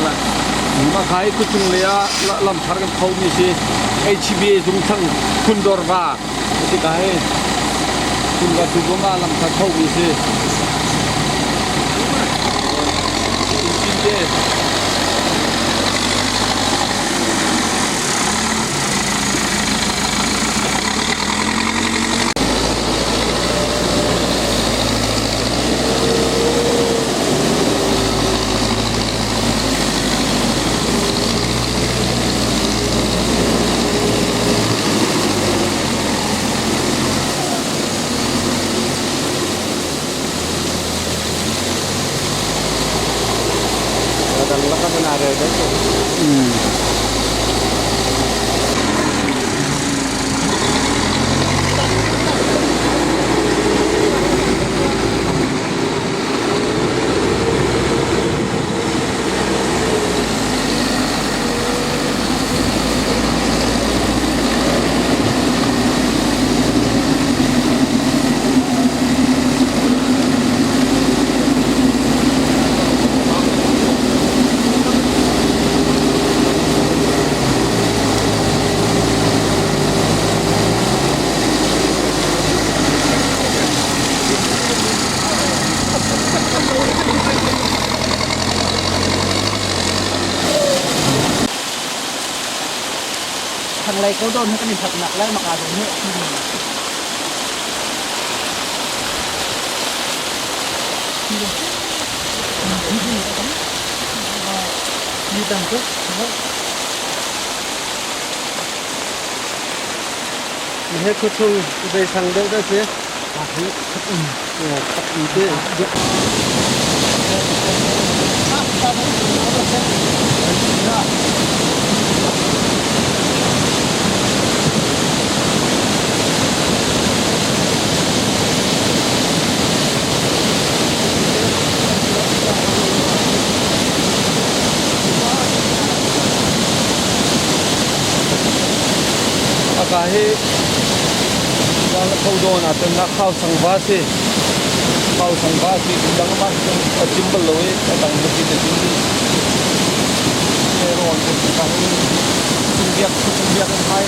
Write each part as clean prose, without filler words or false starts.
La. Mah ka hi khuachung lei ah lamthar kan pho mi si. HBA zung thlang Phundawr va ti ka hi. Phundawr tu ma lamthar pho mi si. Cin te. Thanglei ko dawn hi kan i hlatnak lai maka dawn hi. He khuachung zei sang deuh dah si? Khat te. Aka hi Kho dawn ah cun khau sang va si. Khau sang va si dang ma a chim bal lo i a dang na si na chim dih. Rawn kan si ka hin biak biak an hai.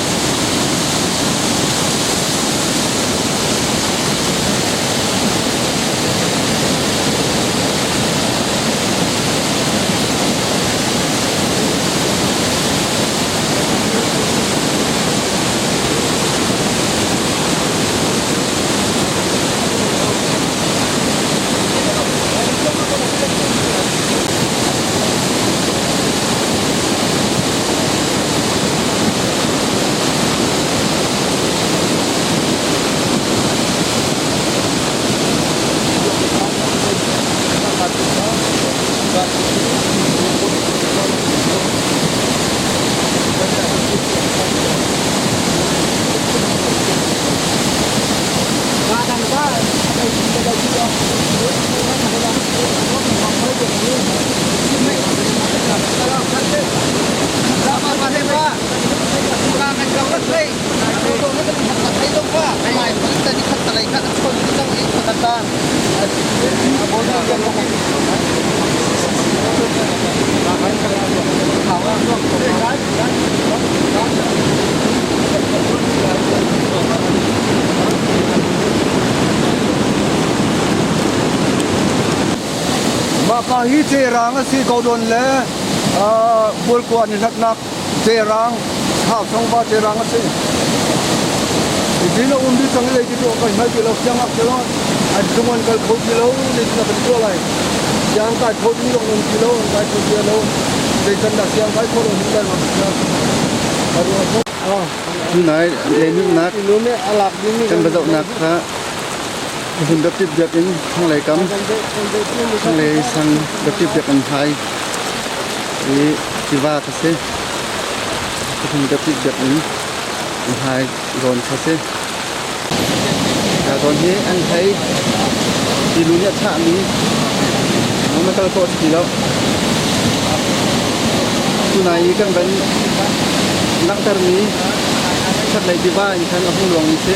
Mahka hi Cerang a si ko dawn le Bualkua ni hlatnak Cerang Thau Cerang a si. Hi na um dih cang i zei ti tuah kai hngal ti lo siang ak ti lo an chung an kal kho ti lo ni na kan tuah lai. Siang kai kho ding zong um ti lo an kai kho ti lo. Zei can dah siang kai kho lo hin lai ma Tunai lehnuknak kan va zohnak kha hmun daptip biakinn thlanglei kam thlanglei sang daptip biakinn hai i tiva kha si. Hmun daptip biakinn hai zawn kha si. Zawn hi an hlei tilu nih a chahmi na kal khawh si ti lo. Tunai i kan van langhtermi chaklei tiva in khan a hung luangmi si.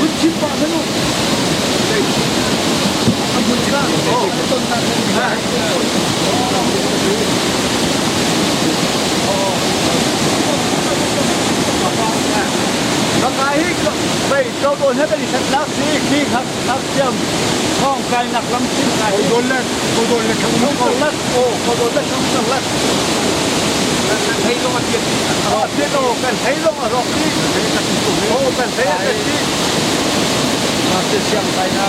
Ko he kan i hlat si khi khak khak siam thong kai nak lam sin kai. Ko don le ko don le khang ko lat o ko don le khang sang lat. Kan thei zong a tiat. A tiat o kan thei zong a rok ti. O kan thei a ti. Na se siam kai na.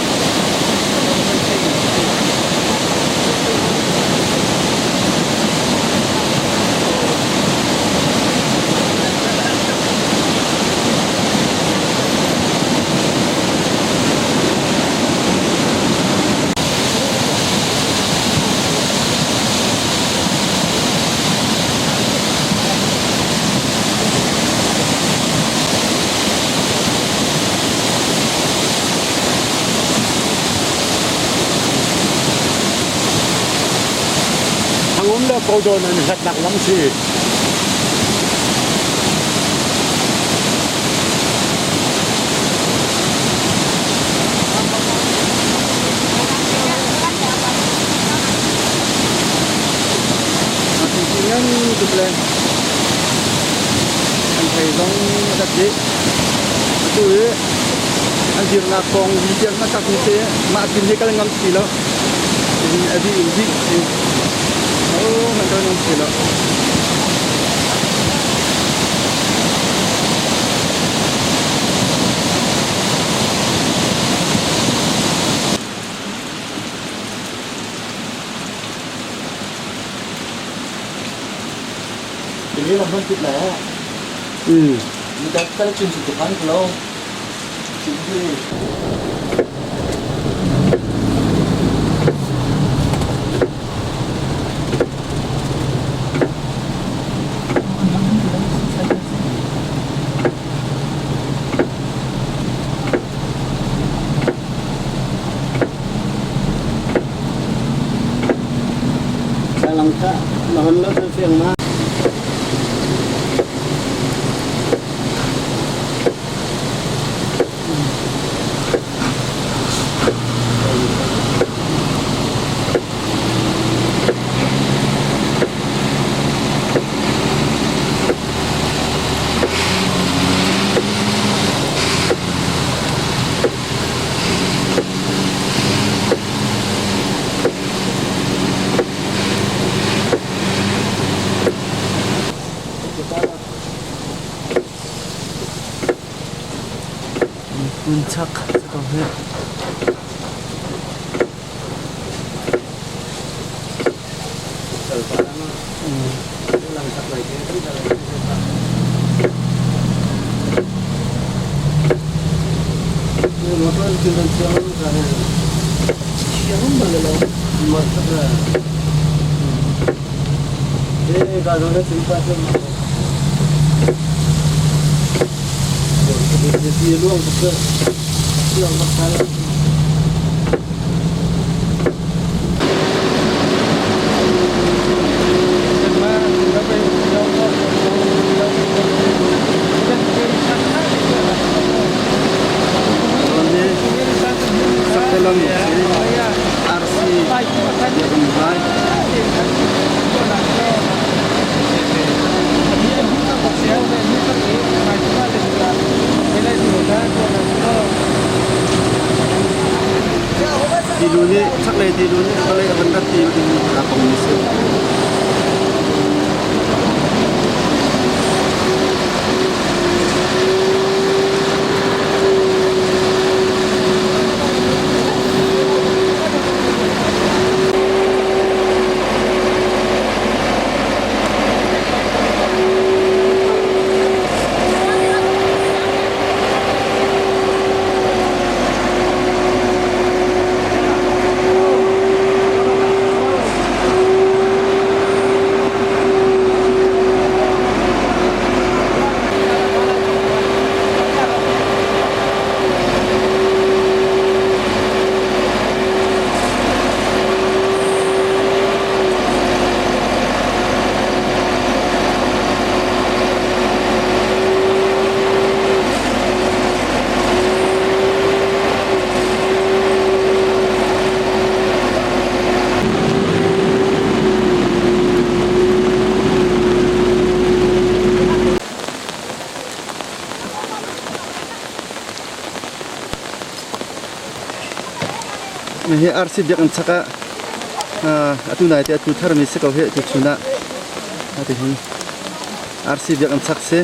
Thangum le Kodawn an hlatnak lam si. Ngan tuk le an thei zong a dat dih. Atu hi an dirnak kong vi tiang a sak mi si mah tin hi kal ngam si lo. A dih in dih si. Oh, man kal ngam si lo. Ini lam hman tit le. Ni ta kal chin su tu phan lo. Chin hi. Salang ka, mahon lo sa siyang ma. Puncak sa hi. Saktelam RC biakinn hmai. Tilu nih chaklei tilu nih vawlei a van rat ti ding aa pongmi si. Hi RC biakinn chak ah atu nai te atu tharmi si ko hi tu chun ah ati hin RC biakinn chak si.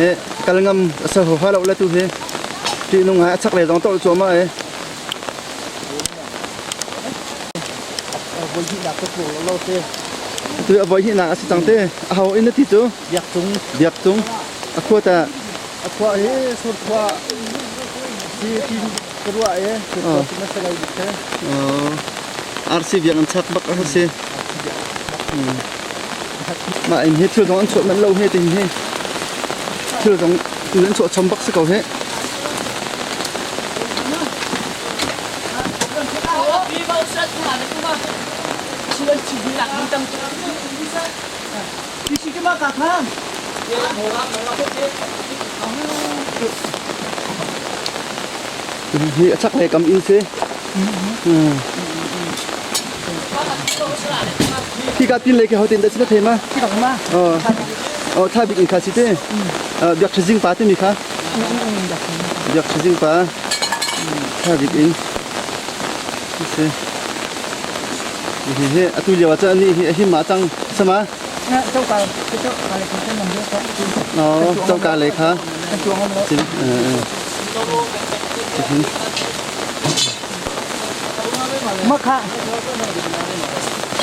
E kal ngam sa ho ha lo le tu hi ti nung hai a chak le zong to chuama e. Tu a voi hi nak a si cang te. A ho in na ti cu? Biak cung. Biak cung. A khua ta. A khua hi sur khua si tin ka ruah e sur khua si na lo dik te. RC biak an chak bak a si. Mah in hi thil zong an chuah manh lo he tin hi. Thil zong tu an chuah chom bak si ko he. Hi a chaklei kam inn si. Khi ka pin lei khi hotin dah si na thei ma? Oh, tha bik in kha si te. Biak Thazing pa timi kha. Biak Thazing pa. Tha bik in. Si. Hi hi atu lio ah cun ani hi a him ma cang sama. Coka lei kha. Maka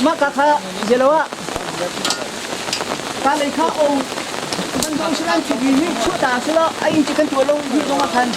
maka kha jeloa ka lei kha ong kan dong silan chi ni chu ta sila ai in chi kan tu lo hi dong khan.